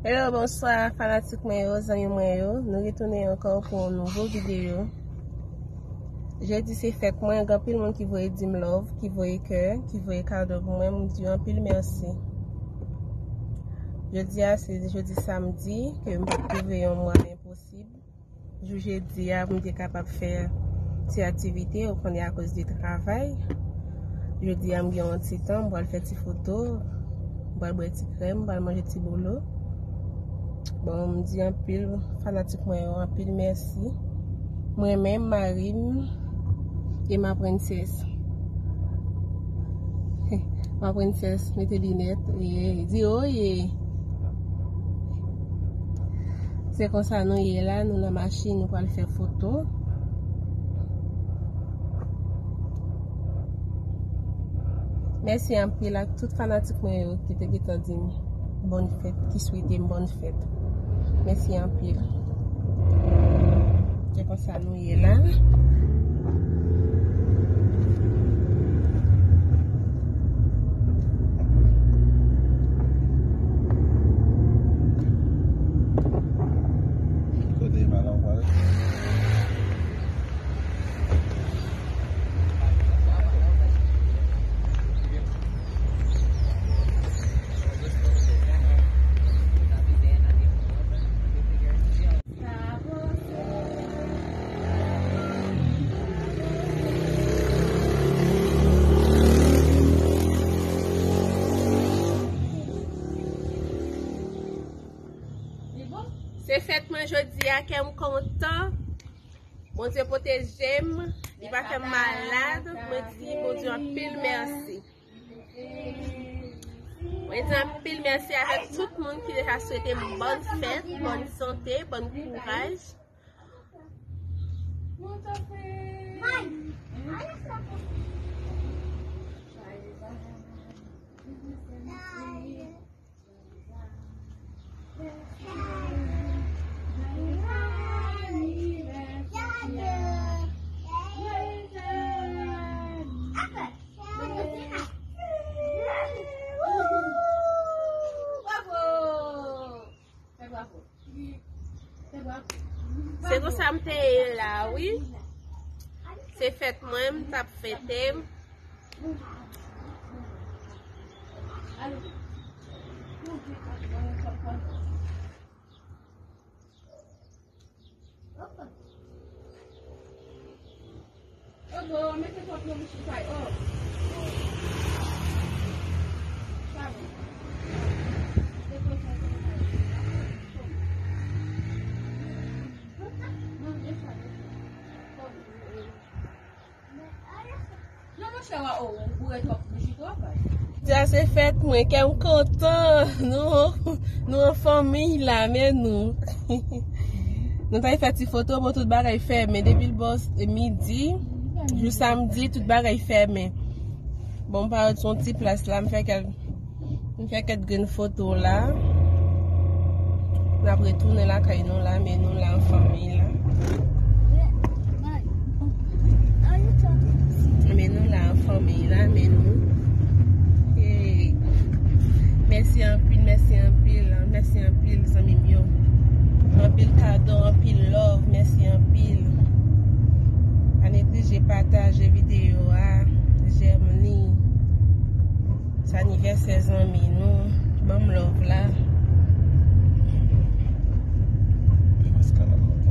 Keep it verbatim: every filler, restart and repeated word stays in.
Hello, bonswa, fanatik mwen yo, zanmi mwen yo. Nou retounen ankò pou yon nouvo videyo. Jodi se fèt mwen, gen anpil moun ki voye di m love, ki voye kè, ki voye kado pou mwen, m di yo anpil mèsi. Jodi a se jodi samdi, ke m t ap twouve yon mwayen posib. Jou jedi a, pou m te kapab fè ti aktivite, ou konnen akoz de travay. Jodi a, m gen yon ti tan, m pral fè ti foto, m pral bwè ti krèm, m pral manje ti bolo. Bon, m di anpil fanatik mwen yo, anpil mèsi. Mwen menm, mari m, e ma prensès. Ma prensès, mete linèt, e di oye. Se konsa nou ye la, nou nan machin, nou pral fè foto. Mèsi anpil ak tout fanatik mwen yo ki te gentan di m bòn fèt, ki swete m bòn fèt. Mèsi anpil. Se konsa nou ye la. Kote Emma la, ou pale? Se fèt mwen jodi a, kè m kontan. Bondye pwoteje m, li pa fè m malad. Mwen di Bondye anpil mèsi. Mwen di anpil mèsi avèk tout moun ki deja swete m bòn fèt, bòn sante, bòn kouraj. Se konsa m te ye la, wi. Se fèt mwen, m t ap fete. Sa se fèt mwen, kè m kontan. Nou, nou an fanmiy la, men nou. Nou t al fè ti foto, bon, tout bagay fèmen. Depi l bò midi, jou samdi, tout bagay fèmen. Bon, m parèt sou yon ti plas la, m fè kèk M fè kèk grenn foto la. N ap retounen lakay nou la, men nou la an fanmi la. Men nou la an fanmi la, men nou. Hey. Mèsi anpil, mèsi anpil, mèsi anpil, zanmi m yo. Anpil kado, anpil love, mèsi anpil. Pa neglije pataje videyo a, jèm li. Se anivèsè zanmi nou.